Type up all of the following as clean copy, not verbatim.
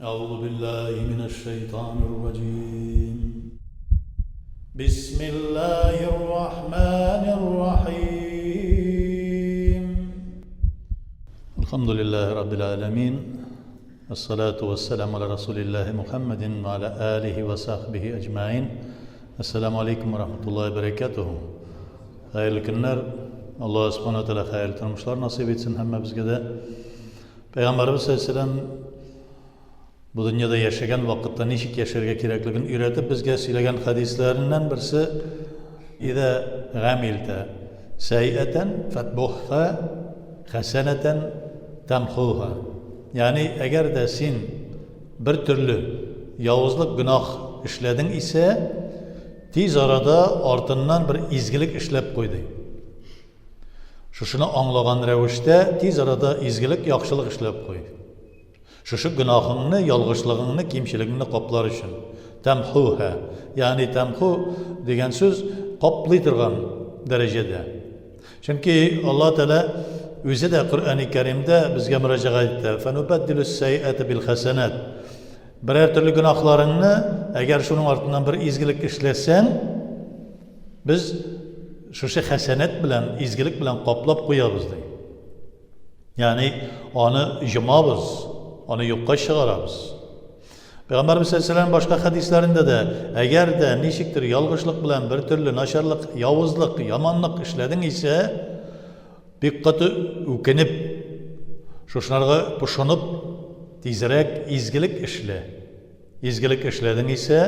أعوذ بالله من الشيطان الرجيم بسم الله الرحمن الرحيم الحمد لله رب العالمين الصلاة والسلام على رسول الله محمد وعلى آله وصحبه أجمعين السلام عليكم ورحمة الله وبركاته Хәерле көннәр. Аллаһ Субхана Тәгалә хәерле тормышлар насыйп итсен һәммәбезгә дә. Пәйгамбәребез саллаллаһу бу дөньяда яшәгән вакытта ничек яшәргә кирәклеген өйрәтеп безгә сөйләгән хәдисләреннән берсе Иза гамилта сәйәтән фатбухха хәсәнәтән тамхуха. Ягъни, әгәр дә син бер төрле явызлык гөнаһ эшләдең исә, тиз арада артыннан бер изгелек эшләп куй, ди. Шушыны аңлаган рәвештә тиз арада изгелек, яхшылык эшләп куй. Шушы гөнаһыңны, ялгышлыгыңны, кимчелегеңне каплар өчен. Тәмхуһа. Ягъни тәмху дигән сүз каплый торган дәрәҗәдә. Чөнки Аллаһ Тәгалә үзе дә Коръәни Кәримдә безгә мөрәҗәгать итә. Фәнубәддилүс сәйәте бил хәсәнәт. Берәр төрле гөнаһларыңны, әгәр шуның артыннан бер изгелек эшләсәң, без шушы хәсәнәт белән, изгелек белән каплап куябыз, ди. Ягъни аны җомабыз, аны юкка чыгарабыз. Пәйгамбәрбез саллаллаһу башка хәдисләрендә дә, әгәр дә ничектер ялгышлык белән бер төрле начарлык, явызлык, яманлык эшләдең исә, бик каты үкенеп, шушыларга пошынып, тизрәк изгелек эшлә. Изгелек эшләдең исә,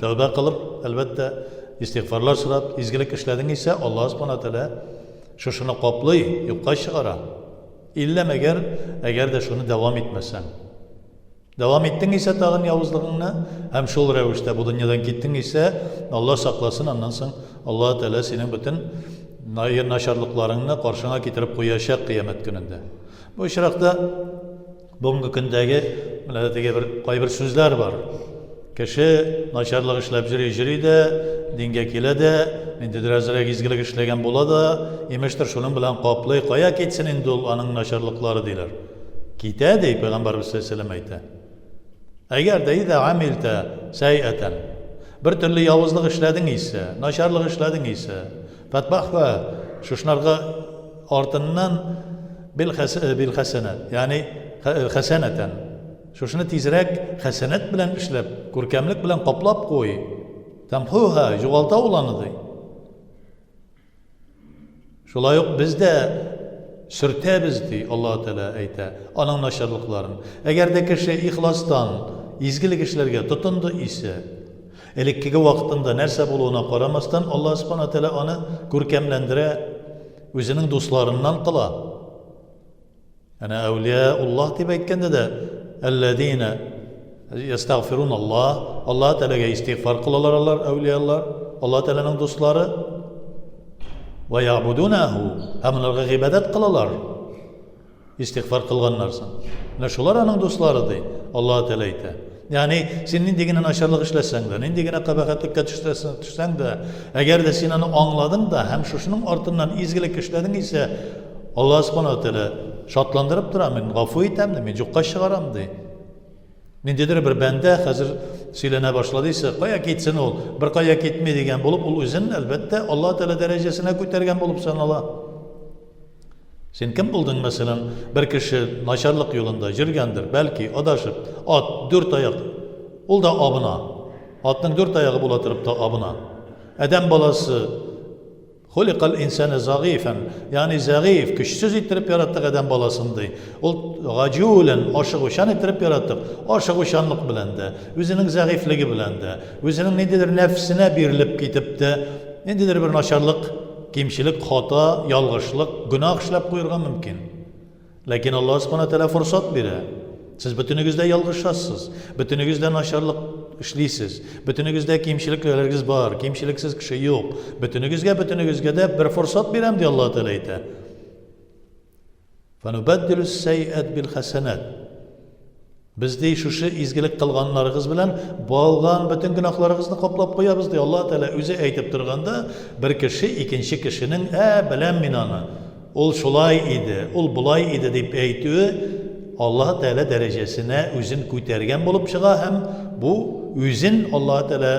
тәүбә кылып, әлбәттә, истигъфарлар сорап, изгелек эшләдең исә, Аллаһ Субхана Тәгалә шушыны каплый, юкка чыгара. Иллә мәгәр, әгәр дә шуны дәвам итмәсәң. Дәвам иттең исә тагын явызлыгыңны һәм шул рәвештә бу дөньядан киттең исә, Аллаһ сакласын, аннан соң Аллаһ Тәгалә синең бөтен начарлыкларыңны каршыңа китереп куячак кыямәт көнендә. Бу очракта Бүгенге көндәге менә теге бер кайбер сүзләр бар. Кеше начарлык эшләп йөри, йөри дә, дингә килә дә, ниндидер әзрәк изгелек эшләгән була да, имештер, шуның белән каплый, кая китсен инде ул аның начарлыклары диләр. Китә ди, Пәйгамбәрбез саллаллаһу алейһи әйтә. Әгәр дә идә амилтә сәйәтән. Бер төрле явызлык эшләдең исә, начарлык эшләдең исә, фатбахва шушнарга артыннан бил хәсәнә, ягъни хәсәнәтән. Шушыны тизрәк хәсәнәт белән эшләп, күркәмлек белән каплап куй. Тамхуха, югалта ул аны ди. Шулай ук без дә сөртәбез ди Аллаһ Тәгалә әйтә, аның начарлыкларын. Әгәр дә кеше ихластан изгелек эшләргә тотынды исә, элеккеге вакытында нәрсә булуына карамастан, Аллаһ Субхана Тәгалә аны күркәмләндерә, үзенең дусларыннан кыла. Әнә әүлияуллаһ дип әйткәндә дә, әлләзина ястагфирун Аллаһ, Аллаһ Тәгаләгә истигъфар кылалар алар, әүлиялар, Аллаһ Тәгаләнең дуслары. Ва ябудунаху, һәм аларга гыйбадәт кылалар. Истигъфар кылганнар соң. Менә шулар аның дуслары ди, Аллаһ Тәгалә әйтә. Ягъни син нинди генә начарлык эшләсәң дә, нинди генә кабахәтлеккә төшсәң дә, әгәр дә син аны аңладың да һәм шушының артыннан изгелек эшләдең исә, Аллаһ Субхану Тәгалә шатландырып тора, мин гафу итәм ди, мин юкка чыгарам ди. Ниндидер бер бәндә хәзер сөйләнә башлады исә, кая китсен ул, бер кая китми дигән булып, ул үзен, әлбәттә, Аллаһ Тәгалә дәрәҗәсенә күтәргән булып санала. Син кем булдың, мәсәлән, бер кеше начарлык юлында йөргәндер, бәлки, адашып, ат, дүрт аяк, ул да абына. Атның дүрт аягы була торып та абына. Адәм баласы Хуликал инсаны загифан, ягъни зәгыйф, көчсез иттереп яраттык адәм баласын ди. Ул гаҗулән, ашыгучан иттереп яраттык, ашыгучанлык белән дә, үзенең зәгыйфлеге белән дә, үзенең ниндидер нәфсенә бирелеп китеп тә, ниндидер бер начарлык Кимчелек, хата, ялгышлык, гөнаһ эшләп куерга мөмкин. Ләкин Аллаһ Субхана Тәгалә форсат бирә. Сез бөтенегез дә ялгышасыз, бөтенегез дә начарлык эшлисез, бөтенегез дә кимчелекләрегез бар, кимчелексез кеше юк. Бөтенегезгә, бөтенегезгә дә бер форсат бирәм, ди Аллаһ Тәгалә әйтә. Фанубәддилү сәйәт бил хәсәнәт. Без ди шушы изгелек кылганнарыгыз белән булган бөтен гөнаһларыгызны каплап куябыз ди. Аллаһ Тәгалә үзе әйтеп торганда, бер кеше икенче кешенең, ә, беләм мин аны, ул шулай иде, ул болай иде дип әйтүе Аллаһ Тәгалә дәрәҗәсенә үзен күтәргән булып чыга һәм бу үзен Аллаһ Тәгалә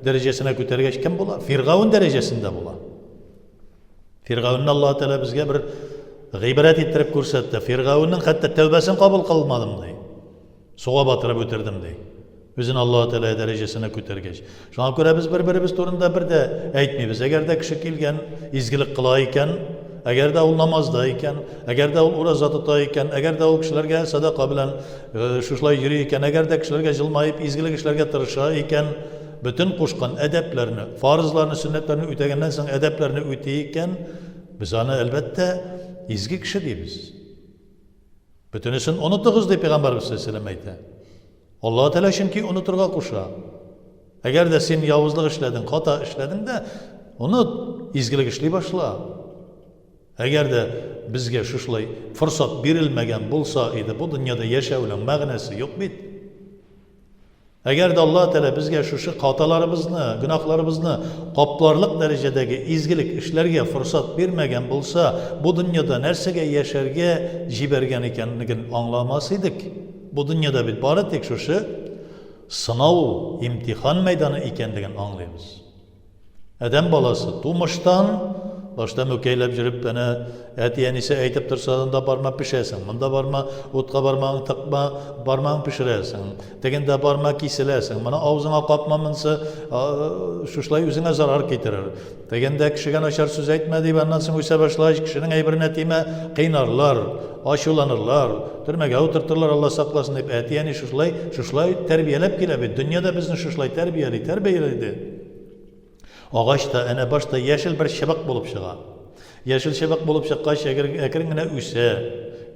дәрәҗәсенә күтәргәч кем була? Фиргаун дәрәҗәсендә була. Фиргаунны Аллаһ Тәгалә безгә бер гыйбрәт иттереп күрсәтте. Фиргаунның хәтта тәүбәсен кабул кылмадым ди. Суга батырып үтердем ди. Үзен Аллаһ Тәгалә дәрәҗәсенә күтәргәч. Шуңа күрә без бер-беребез турында бер дә әйтмибез. Әгәр дә кеше килгән, изгелек кыла икән, әгәр дә ул намазда икән, әгәр дә ул ураза тота икән, әгәр дә ул кешеләргә садака белән э, шушылай йөри икән, әгәр дә кешеләргә җылмаеп изгелек эшләргә тырыша икән, бөтен кушкан әдәпләрне, фарызларны, сөннәтләрне үтәгәннән соң әдәпләрне үти икән, без аны әлбәттә изге кеше дибез. Бөтенесен онытыгыз, ди Пәйгамбәрбез саллаллаһу әйтә. Аллаһ Тәгалә чөнки онытырга куша. Әгәр дә син явызлык эшләдең, хата эшләдең дә, оныт, изгелек эшли башла. Әгәр дә безгә шушылай форсат бирелмәгән булса иде, бу дөньяда яшәүнең мәгънәсе юк бит. Әгәр дә Аллаһ Тәгалә безгә шушы хаталарыбызны, гөнаһларыбызны капларлык дәрәҗәдәге изгелек эшләргә форсат бирмәгән булса, бу дөньяда нәрсәгә яшәргә җибәргән икәнлеген аңламас идек. Бу дөньяда бит бары тик шушы сынау, имтихан мәйданы икәнлеген аңлыйбыз. Адәм баласы тумыштан башта мүкәйләп йөреп, әнә әти-әнисе әйтеп торса, анда барма пешәсең, монда барма, утка бармагың тыкма, бармагың пешерәсең, тегендә барма киселәсең, моны авызыңа капма, монысы шушылай үзеңә зарар китерер. Тегендә кешегә начар сүз әйтмә дип, аннан соң үсә башлагач, кешенең әйберенә тимә, кыйнарлар, ачуланырлар, төрмәгә утыртырлар, Алла сакласын дип, әти-әни шушылай, шушылай тәрбияләп килә бит. Дөньяда безне шушылай тәрбияли, тәрбияләде. Агач та әнә башта яшел бер чыбык булып чыга. Яшел чыбык булып чыккач, әкрен генә үсә,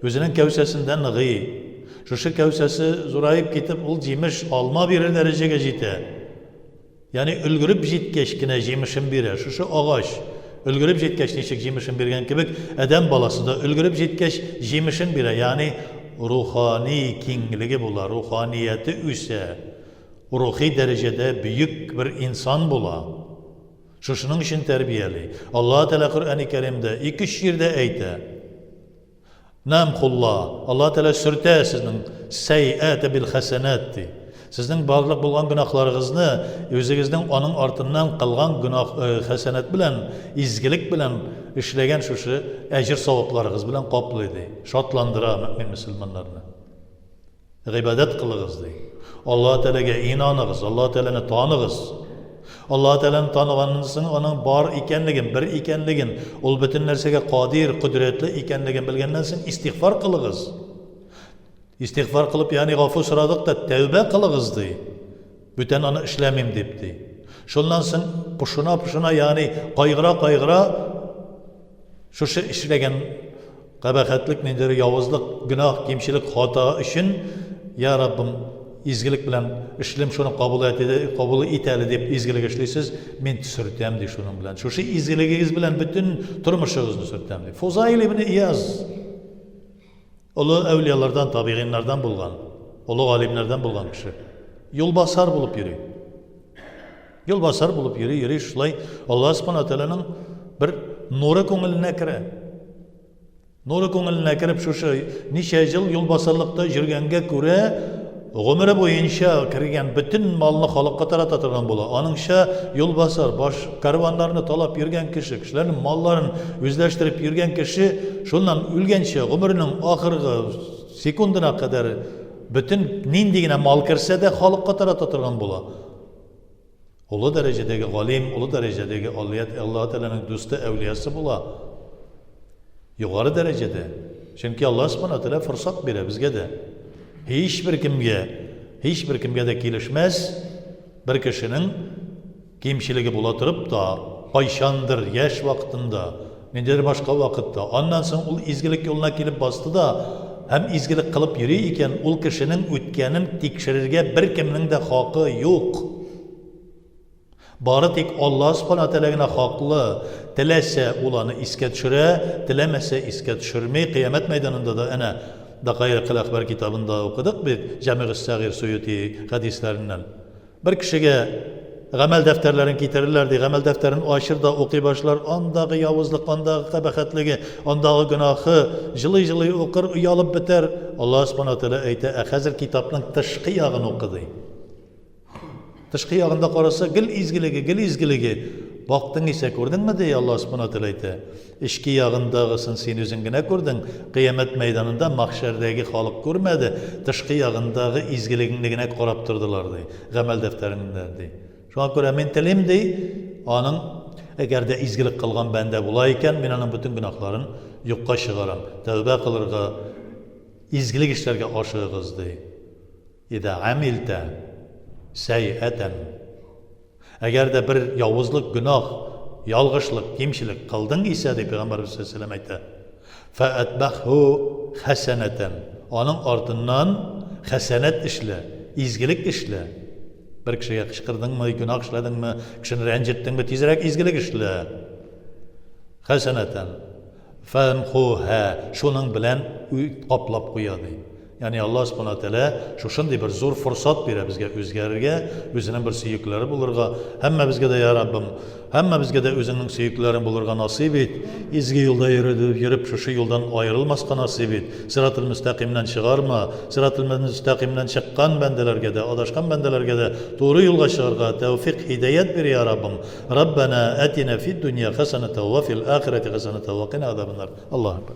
үзенең кәүсәсендә ныгый. Шушы кәүсәсе зураеп китеп, ул җимеш, алма бирер дәрәҗәгә җитә. Ягъни өлгереп җиткәч кенә җимешен бирә. Шушы агач өлгереп җиткәч ничек җимешен биргән кебек, адәм баласы да өлгереп җиткәч җимешен бирә. Ягъни рухани киңлеге була, руханияте үсә. Рухи дәрәҗәдә бөек бер инсан була. Шушының өчен тәрбияли. Аллаһ Тәгалә Коръәни Кәримдә ике-өч җирдә әйтә. Намхулла, Аллаһ Тәгалә сөртә сезнең сәйәтә бил хәсәнәт ди. Сезнең барлык булган гөнаһларыгызны үзегезнең аның артыннан кылган гөнаһ э, хәсәнәт белән, изгелек белән эшләгән шушы әҗер савапларыгыз белән каплый ди. Шатландыра мөмин мөселманнарны. Гыйбадәт кылыгыз, ди. Аллаһ Тәгаләгә инаныгыз, Аллаһ Тәгаләне таныгыз. Аллаһ Тәгаләне таныганнан соң аның бар икәнлеген, бер икәнлеген, ул бөтен нәрсәгә кадир, кодрәтле икәнлеген белгәннән соң истигъфар кылыгыз. Истигъфар кылып, ягъни гафу сорадык та тәүбә кылыгыз, ди. Бүтән аны эшләмим дип, ди. Шуннан соң пошына-пошына, ягъни кайгыра-кайгыра Шушы эшләгән кабахәтлек, ниндидер явызлык, гөнаһ, кимчелек, хата өчен, Я Раббым, изгелек белән эшлим, шуны кабул ит, кабул ит әле дип изгелек эшлисез, мин сөртәм ди шуның белән. Шушы изгелегегез белән бөтен тормышыгызны сөртәм ди. Фузайл ибн Ияз олы әүлиялардан, табигыйннардан булган, олы галимнәрдән булган кеше. Юлбасар булып йөри. Юлбасар булып йөри, йөри шулай Аллаһ Субхана Тәгаләнең бер нуры күңеленә керә. Нуры күңеленә кереп шушы ничә ел юлбасарлыкта йөргәнгә күрә гомере буенча кергән бөтен малны халыкка тарата торган була. Аныңча юлбасар, баш карваннарны талап йөргән кеше, кешеләрнең малларын үзләштереп йөргән кеше шуннан үлгәнчә гомеренең ахыргы секундына кадәр бөтен нинди генә мал керсә дә халыкка тарата торган була. Олы дәрәҗәдәге галим, олы дәрәҗәдәге аллият, Аллаһ Тәгаләнең дусты, әүлиясы була. Югары дәрәҗәдә. Чөнки Аллаһ Субхана Тәгалә форсат бирә безгә дә. Һичбер кемгә, һичбер кемгә дә килешмәс бер кешенең кимчелеге була торып та, кайчандыр яшь вакытында, Ниндидер башка вакытта. Аннан соң ул изгелек юлына килеп басты да һәм изгелек кылып йөри икән, ул кешенең үткәнен тикшерергә беркемнең дә хакы юк. Бары тик Аллаһ Субхана Тәгалә генә хаклы. Теләсә, ул аны искә төшерә, теләмәсә, искә төшерми. Кыямәт мәйданында да әнә Дакаикыл әхбар китабында укыдык бит, Җамигыс Сәгыйр Суюти хәдисләреннән. Бер кешегә Гамәл дәфтәрләрен китерерләр, ди. Гамәл дәфтәрен ачыр да укый башлар. Андагы явызлык, андагы кабахәтлеге, андагы гөнаһы, җылый-җылый укыр, оялып бетәр. Аллаһ Субхана Тәгалә әйтә, ә хәзер китапның тышкы ягын укы, ди. Тышкы ягында караса, гел изгелеге, гел изгелеге. Бактың исә, күрдеңме, ди Аллаһ Субхана Тәгалә әйтә. Эчке ягындагысын син үзең генә күрдең, кыямәт мәйданында мәхшәрдәге халык күрмәде, тышкы ягындагы изгелегеңне генә карап тордылар, ди, гамәл дәфтәреңдә, ди. Шуңа күрә мин телим, ди, аның, әгәр дә изгелек кылган бәндә була икән, мин аның бөтен гөнаһларын юкка чыгарам. Тәүбә кылырга, изгелек эшләргә ашыгыгыз, ди. Идә амилтә сәйәтән. Әгәр дә бер явызлык, гөнаһ, ялгышлык, кимчелек кылдың исә, ди Пәйгамбәребез саллаллаһу алейһи әйтә, фәәтбәхһу хәсәнәтән. Аның артыннан хәсәнәт эшлә, изгелек эшлә. Бер кешегә кычкырдыңмы, гөнаһ эшләдеңме, кешене рәнҗеттеңме, тизрәк изгелек эшлә. Хәсәнәтән. Фәмхуһа, шуның белән каплап куя, ди. Ягъни Аллаһ Субхана Тәгалә шушындый бер зур форсат бирә безгә үзгәрергә, үзенең бер сөекләре булырга. Һәммәбезгә дә, я Раббым, һәммәбезгә дә үзеңнең сөекләрең булырга насыйп ит. Изге юлда йөреп, шушы юлдан аерылмаска насыйп ит. Сиратул мөстәкыймнән чыгарма. Сиратул мөстәкыймнән чыккан бәндәләргә дә, адашкан бәндәләргә дә туры юлга чыгарга тәүфик, һидаять бир, я Раббым. Раббана атина фид дөнья хәсәнәтә ва фил ахирәти хәсәнәтә ва кина азабаннар. Аллаһу акбар.